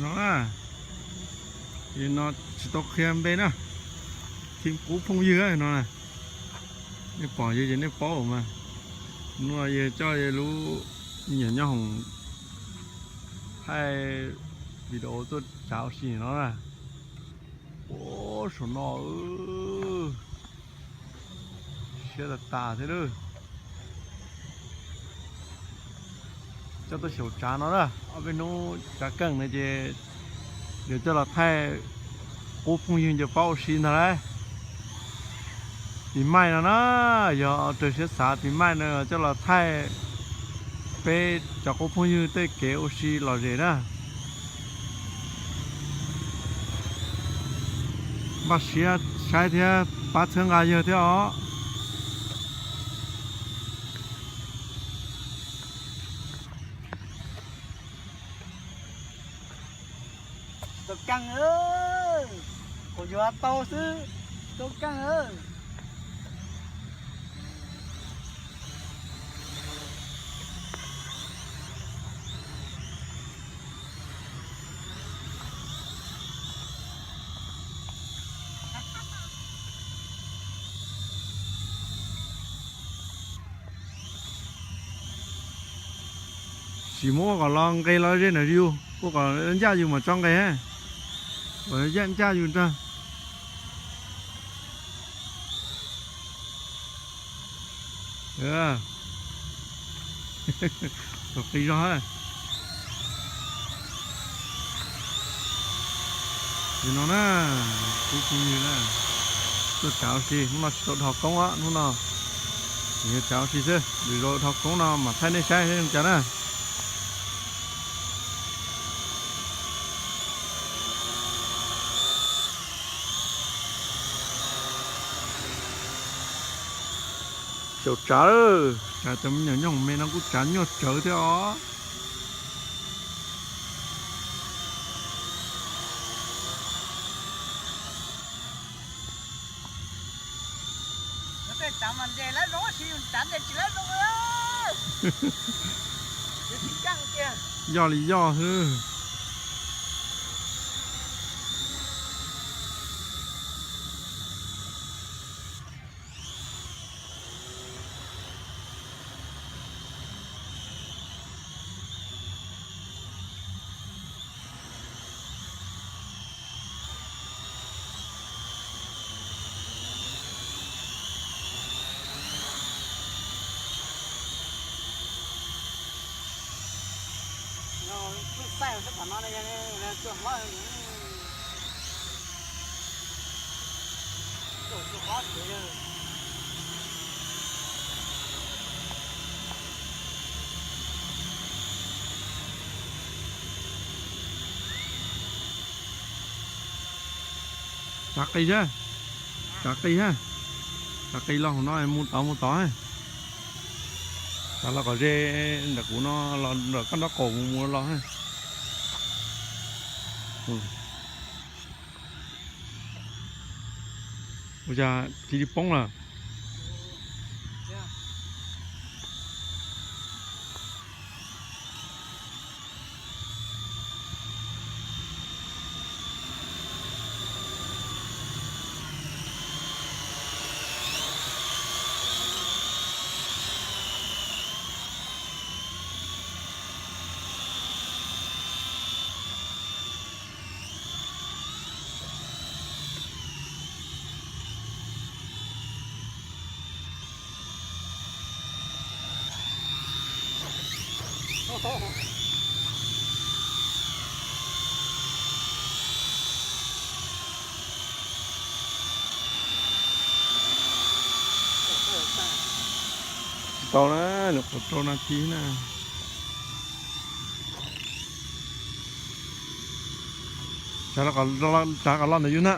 No na, no tsis tau qhia npe na, Thim Qub Phooj Ywg no na. Nej pom yog ces nej paub mas. Hnub no yog coj lub me nyuam nyob hoom thaij video tuaj tsav ua si no na. Ua saum no siab tas tas thiab lawm. Coj tuaj xyaum tsav no na, ob peb hnub tsav keej no ces yuav coj los thaij qub phooj ywg ncaws paub ua si ntag lauj. Pis maij no na, yog raws siab xav pis maij no coj los thaij peb cov qub phooj ywg tej kev ua si lom zem na. Npaj siab saib thiab pab txhawb nqa yawg thiab os. Tau keej, kuv yuav tau xwb, tau keej. Sim muab ua kom los nqes los ze ntawm yus, ua kom ncaj yus mam tso nqes, kom ncaj ncaj yus nrag. Qis zog. Nim no na, kuv phooj ywg na, tuaj tsav ua si, hnub no tsis tau dhos koob os, hnub no yog tsav ua si xwb, lwm zaus dhos koob no mam thaij nej saib zoo cas na. Xyaum tsav lawm, tsav cov me nyuam nyob me no kuj tsav nyuaj tsawv thiab os. Yog li yog xwb. Tsav qis thiab, tsav qis thiab, tsav qis los hauv no mus tod mus tod. Tsav los kom ze ntawm kuv no los ntawm koj nraub qaum mus mus los. Ua cas cia li poob lawm. Tsis tau na, nyuam qhuav rau nas this na. Tsav kom los ntawm yus na.